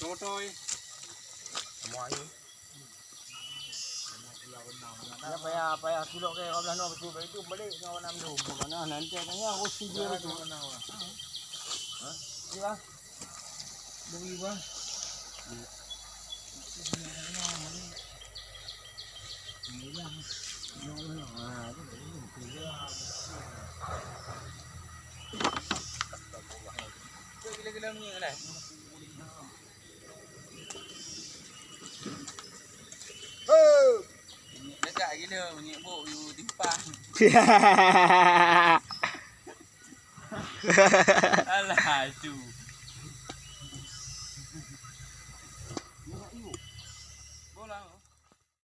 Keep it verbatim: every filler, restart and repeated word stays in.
Beutôi. Semua air. Ya payah, payah kilok ke, dua belas nyoe betul, itu balik nyoe enam tu. Bukan, ah, nanti tanya, oh, si dia tu. Ha? Ya. Bagi bah. Gila-gila minyak kan? Minyak dekat gila, minyak bok, you timpah. Alah, tu.